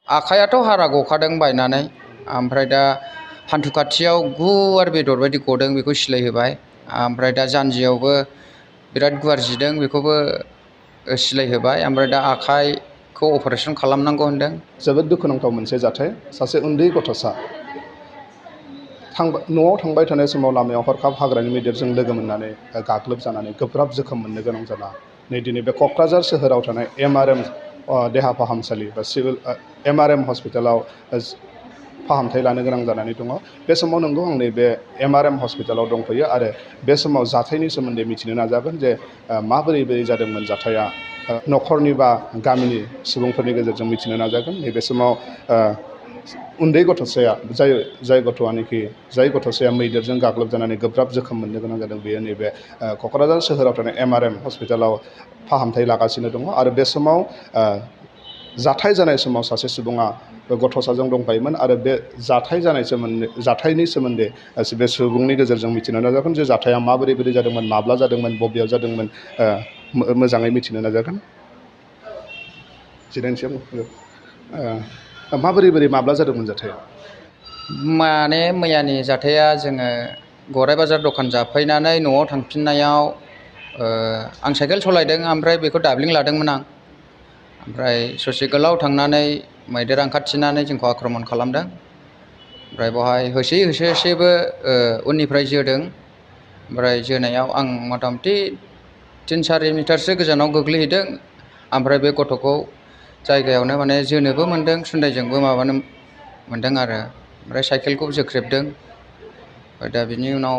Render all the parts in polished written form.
आखायाथ' हारा गखादों बायनानै, ओमफ्राय दा हान्थु खाथियाव गुवार बेदर बायदि गदों, बेखौ सिलायहोबाय। ओमफ्राय दा जानजियावबो बिराद गुवार जिदों, बेखौबो सिलायहोबाय। ओमफ्राय दा आखाइखौ अपारेसन खालामनांगौ होनदों। जोबोद दुखुनांथाव मोनसे जाथाय। सासे उन्दै गथ'सा न'आव थांबाय थानाय समाव लामायाव हरखाब हाग्रानि मैदेरजों लोगो मोननानै गाग्लोबजानानै गोब्राब जोखोम मोननो गोनां जाना नै दिनै बे क'क्राझार सोहोराव थानाय MRM देहा फाहामसालि बा सिभिल MRM हस्पिटालाव फाहामथाय लानो गोनां जानानै दङ। बे समाव नंगौ आं नैबे MRM हस्पिटालाव दंफैयो आरो बे समाव जाथायनि सोमोन्दै मिथिनो नाजागोन जे माबोरै जादोंमोन जाथाया, न'खरनि बा गामिनि सुबुंफोरनि गेजेरजों मिथिनो नाजागोन। नैबे समाव उन्दै गथ'साया जाय गथ'साया मैदेरजों गाग्लोबजानानै गोब्राब जोखोम मोननो गोनां जादों, बेयो नैबे क'क्राझार सोहोराव थानाय MRM हस्पिटालाव फाहामथाय लागासिनो दङ। आरो बे समाव जाथाय जानाय समाव सासे सुबुङा गथ'साजों दंफायोमोन आरो बे जाथायनि सोमोन्दै बे सुबुंनि गेजेरजों मिथिनो नाजागोन जे जाथाया माबोरै जादोंमोन, माब्ला जादोंमोन, बबेयाव जादोंमोन, मोजाङै मिथिनो नाजागोन। माबोरै माब्ला जादोंमोन जाथाया? माने मैयानि जाथाया, जोङो गराय बाजार दखान जाफैनानै न'आव थांफिननायाव आं साइकेल सालायदों, ओमफ्राय बेखौ दाब्लिं लादोंमोन आं। ओमफ्राय ससे गोलाव थांनानै मैदेरा ओंखारथिनानै जोंखौ आक्रमन खालामदों। ओमफ्राय बेवहाय होसोयैबो उननिफ्राय जोदों। ओमफ्राय जोनायाव आं मथा मथि 3-4 मिटारसो गोजानाव गोग्लैहैदों। ओमफ्राय बे गथ'खौ जायगायावनो माने जोनोबो मोन्दों, सुन्दायजोंबो माबानो मोन्दों आरो। ओमफ्राय साइकेलखौ जोख्रेबदों। ओमफ्राय दा बिनि उनाव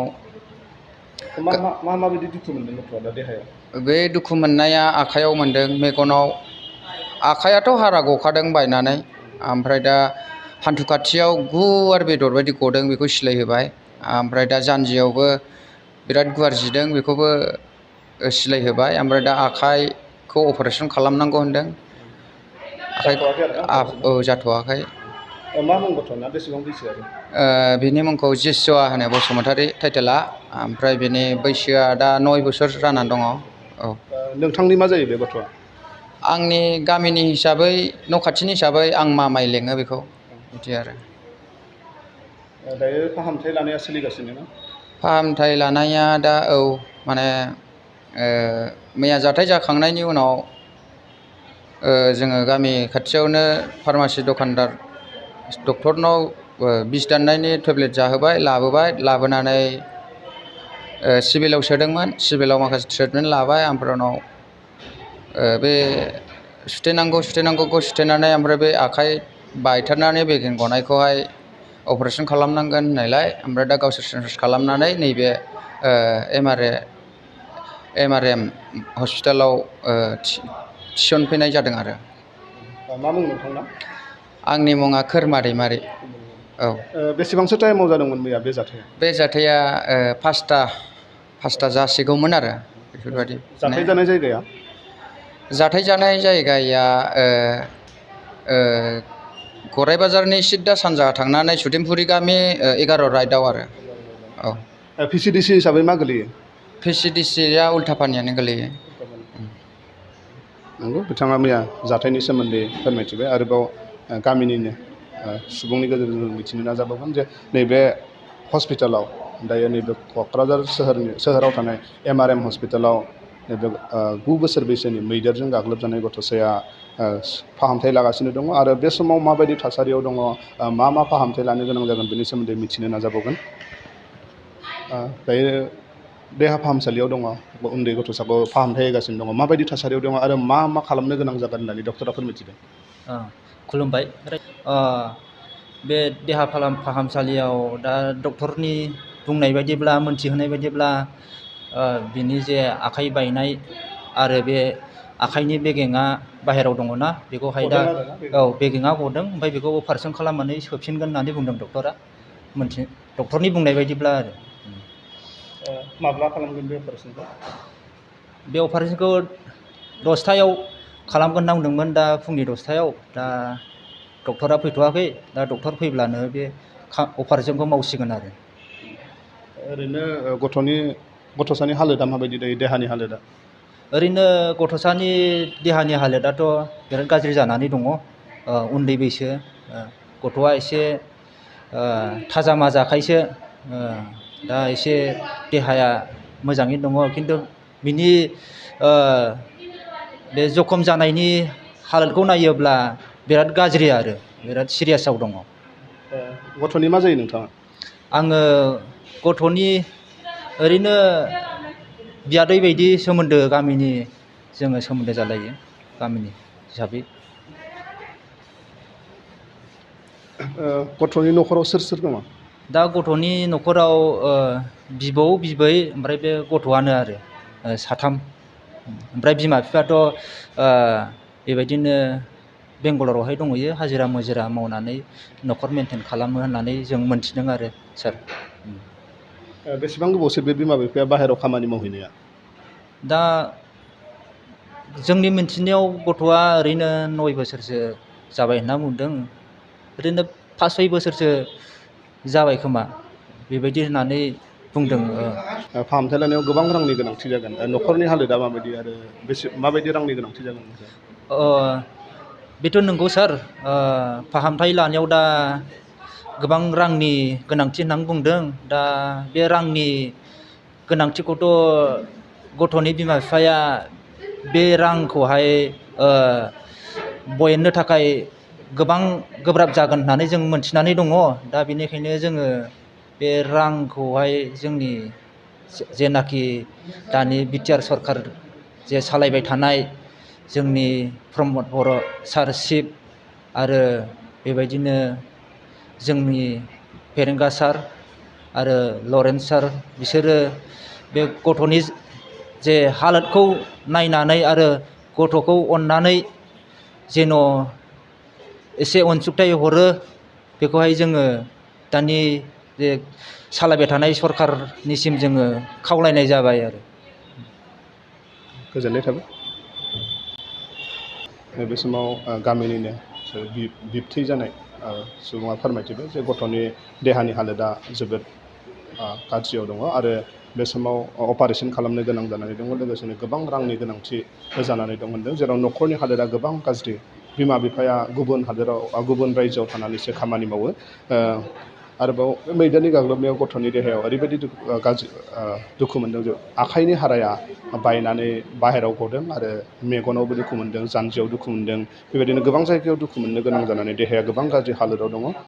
माबायदि दुखु मोनदों गथ'आ दा देहायाव? बे दुखु मोननाया आखाइयाव मोन्दों, मेगनाव। आखायाथ' हारा गखादों बायनानै। ओमफ्राय दा हान्थु खाथियाव गुवार बेदर बायदि गदों, बेखौ सिलायहोबाय। ओमफ्राय दा जानजियावबो बिराद गुवार जिदों, बेखौबो सिलायहोबाय। ओमफ्राय दा आखाइखौ अपारेसन खालामनांगौ होनदों। जाथ'वाखै आरोना अपारेसना? औ, जाथ'वाखै। मा मुं गथ'ना, बेसेबां बैसोआरि? बिनि मुंखौ जिसुआ होनो, बसुमतारी टाइटेला। ओमफ्राय बिनि बैसोआ दा 9 बोसोर जानानै दङ। औ। नोंथांनि मा जायो बे गथ'आ? आंनि गामिनि हिसाबै, न' खाथिनि हिसाबै आं मामाय लेङो बेखौ, बिदि आरो। दायो फाहामथाय लानाया सोलिगासिनो ना? फाहामथाय लानाया दा माने मैया जाथाय जाखांनायनि उनाव जोङो गामि खाथियावनो फार्मासि दखानदार डक्टरनाव बिस दाननायनि टेब्लेट जाहोबाय, लाबोनानै सिभिलाव सोदोंमोन। सिभिलाव माखासे ट्रिटमेन्ट लाबाय। ओमफ्राय उनाव बे सुथेनांगौखौ सुथेनानै, ओमफ्राय बे आखाइ बायथारनानै बेगें गनायखौहाय अपारेसन खालामनांगोन होननायलाय, ओमफ्राय दा गावसोर सार्जारि खालामनानै नैबे MRM हस्पिटालाव थिसनफैनाय जादों आरो। मा मुं नोंथांना? आंनि मुङा खोरमा दैमारि। औ। बेसेबांसो टाइमाव जादोंमोन मैया बे जाथाया? बे जाथाया 5टा जासिगौमोन आरो, बेफोरबायदि। जाथाय जानाय जायगाया? जाथाय जानाय जायगाया गराय बाजारनि सिद्दा सानजा थांनानै सुदेमफुरि गामि 11 राइटआव आरो। औ। PCDC हिसाबै मा गोलैयो? PCDCआ उल्थापानियानो गोलैयो। नंगौ, बिथाङा मैया जाथायनि सोमोन्दै फोरमायथिबाय। आरोबाव गामिनिनो सुबुंनि गेजेरजों मिथिनो नाजाबावगोन जे नैबे हस्पिटालाव, दायो नैबे क'क्राझार सोहोराव थानाय MRM हस्पिटालाव नैबे 9 बोसोर बैसोनि मैदेरजों गाग्लोबजानाय गथ'साया फाहामथाय लागासिनो दङ। आरो बे समाव माबायदि थासारियाव दङ, मा फाहामथाय लानो गोनां जागोन, बेनि सोमोन्दै मिथिनो नाजाबावगोन। दायो देहा फाहामसालियाव दङ, उन्दै गथ'साखौ फाहामथाय होगासिनो दङ। माबायदि थासारियाव दङ आरो मा खालामनो गोनां जागोन होननानै डक्टरा फोरमायथिदों? खुलुमबाय। बे देहा फाहामसालियाव दा डक्टरनि बुंनाय बायदिब्ला, मोनथिहोनाय बायदिब्ला, बिनि जे आखाइ बायनाय आरो बे आखाइनि बेगेङा बाहेरायाव दङ ना, बेखौहाय दा बेगेङा गदों। ओमफ्राय बेखौ अपारेसन खालामनानै सोफिनगोन होननानै बुंदों डक्टरा। डक्टरनि बुंनाय बायदिब्ला आरो। माब्ला खालामगोन बे अपारेसनखौ? बे अपारेसनखौ 10टायाव खालामगोन होनना बुंदोंमोन, दा फुंनि 10टायाव। दा डक्टरा फैथ'वाखै। दा डक्टर फैब्लानो बे अपारेसनखौ मावसिगोन आरो। ओरैनो गथ'सानि हालोदा माबायदि दायो, देहानि हालोदा? ओरैनो गथ'सानि देहानि हालोदाथ' बिराद गाज्रि जानानै दङ। उन्दै बैसो गथ'आ एसे थाजा माजाखायसो दा एसे देहाया मोजाङै दङ खिन्थु बिनि बे जखम जानायनि हालोदखौ नायोब्ला बिराद गाज्रि आरो बिराद सिरियासआव दङ। गथ'नि मा जायो नोंथाङा? आङो गथ'नि ओरैनो बियादै बायदि सोमोन्दो गामिनि जोङो सोमोन्दो जालायो गामिनि हिसाबै। गथ'नि न'खराव सोर सोर दङ? दा गथ'नि न'खराव बिबौ बिबै ओमफ्राय बे गथ'आनो आरो साथाम। ओमफ्राय बिमा बिफायाथ' बेबायदिनो बेंगालरावहाय दंहैयो हाजिरा मुजिरा मावनानै न'खर मेनटेन खालामो होननानै जों मोनथिदों आरो सार। बेसेबां गोबावसो बे बिमा बिफाया बाहेरायाव खामानि मावहैनाया? दा जोंनि मिन्थिनायाव गथ'आ ओरैनो 9 बोसोरसो जाबाय होनना बुंदों। ओरैनो 5-6 बोसोरसो जाबाय खोमा बेबायदि होननानै बुंदों। फाहामथाय लानायाव गोबां रांनि गोनांथि जागोन। न'खरनि हालोदा माबायदि आरो माबायदि रांनि गोनांथि जागोन? बेथ' नंगौ सार। फाहामथाय लानायाव दा गोबां रांनि गोनांथि होननानै बुंदों। दा बे रांनि गोनांथिखौथ' गथ'नि बिमा बिफाया बे रांखौहाय बयननो थाखाय गोबां गोब्राब जागोन होननानै जों मोनथिनानै दङ। दा बेनिखायनो जोङो बे रांखौहाय जोंनि जेनाखि दानि बिटिआर सरखार जे सालायबाय थानाय जोंनि प्रमद बर' सार चिफ आरो बेबायदिनो जोंनि फेरेंगा सार आरो लरेन्स सार बिसोरो बे गथ'नि जे हालोदखौ नायनानै आरो गथ'खौ अननानै जेन' एसे अनसुंथाइ हरो बेखौहाय जोङो दानि जे सालायबाय थानाय सरखारनिसिम जोङो खावलायनाय जाबाय आरो। गोजोननाय थाबाय। बे समाव गामिनिनो बिबथै जानाय सुबुङा फोरमायथिबाय जे गथ'नि देहानि हालोदा जोबोद गाज्रियाव दङ आरो बे समाव अपारेसन खालामनो गोनां जानानै दङ। लोगोसेनो गोबां रांनि गोनांथि जानानै दं होनदों, जेराव न'खरनि हालोदा गोबां गाज्रि। बिमा बिफाया गुबुन हादोराव गुबुन रायजोआव थानानैसो खामानि मावो। आरोबाव बे मैदेरनि गाग्लोबनायाव गथ'नि देहायाव ओरैबायदि दुखु मोनदों जे आखाइनि हाराया बायनानै बाहेरायाव गदों आरो मेगनावबो दुखु मोनदों, जानजियाव दुखु मोनदों। बेबायदिनो गोबां जायगायाव दुखु मोननो गोनां जानानै देहाया गोबां गाज्रि हालोदाव दङ।